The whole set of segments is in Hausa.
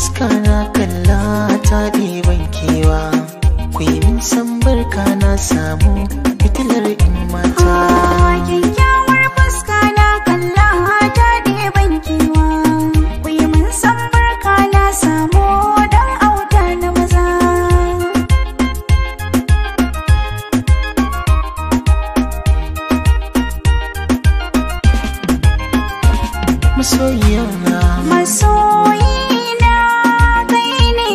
fuska na kalla ta ɗiban kewa. Ku yi min san barka na samu fitilar in mata. Kyakkyawar fuska na kalla ta ɗiban kewa. Ku yi min san barka na samu dan auta na maza. Masoyiya na, masoyina kai ne,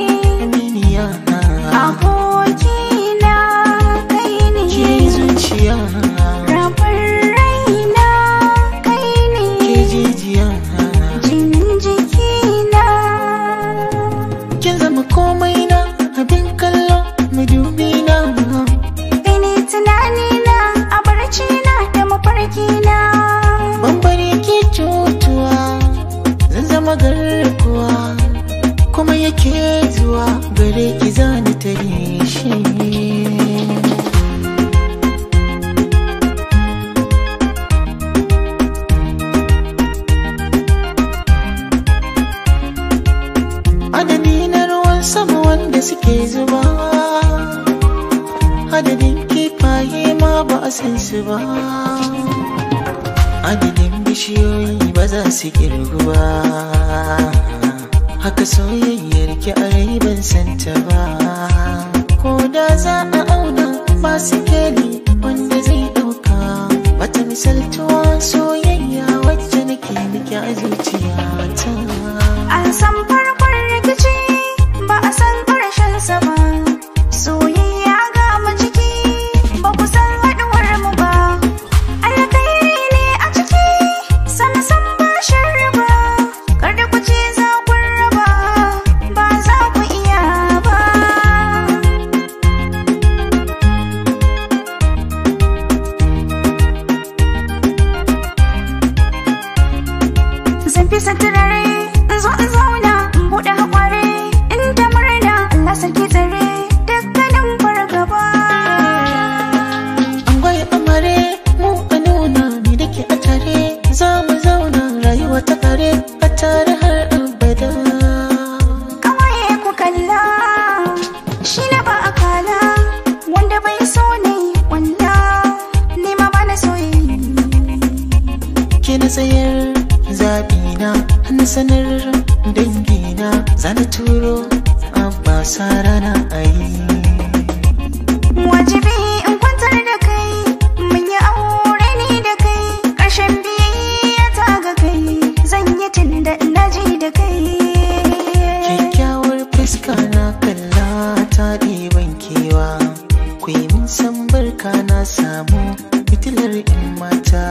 aminiya na, abokina kai ne, ke zuciya, rabar raina kai ne, ke jijiya, jinin jikina. Kin zama komai na, abin kallo madubi na. Kai ne tunanina a barci na da mafarki na. Ban bari ki cutuwa, zan zama garkuwa, kuma yake zuwa gare ki zani tare shi. Adadi na ruwan sama wanda suke zuba, adadin kifaye ma ba a san su ba, adadin bishiyoyi ba za su kirgu ba. Haka soyayyar ki a rai ban santa ba. Ko da za a auna ba su keli wanda zai ɗauka, bata misaltuwa soyayya wacce nake miki a zuciyata. An san farkon rikici ba a san ƙarshen sa ba. Soyayya ga mu ciki ba ku san haɗuwar mu ba. Alkhairi ne a ciki sana san ba sharri ba. Kar da ku ce za ku raba ba za ku iya ba. Zan fi son turare in zo in zauna in buɗe haƙware in ta murna Allah sarki tsare dukkanin fargaba. An gwaye amare mu a nuna ni da ke a tare za mu zauna rayuwa ta kare a tare har abada. Kawaye ku kalla shi na ba a kala wanda bai so ne walla ni ma ba na soyayya. Ke na tsayar zaɓina na sanar dangina zana turo abba sa rana a yi. Wajibi in kwantar da kai mun yi aure ni da kai ƙarshen biyayya ta ga kai zan yi tun da ina ji da kai. Kyakkyawar fuska na kalla ta ɗiban kewa, ku yi min san barka na samu fitilar in mata.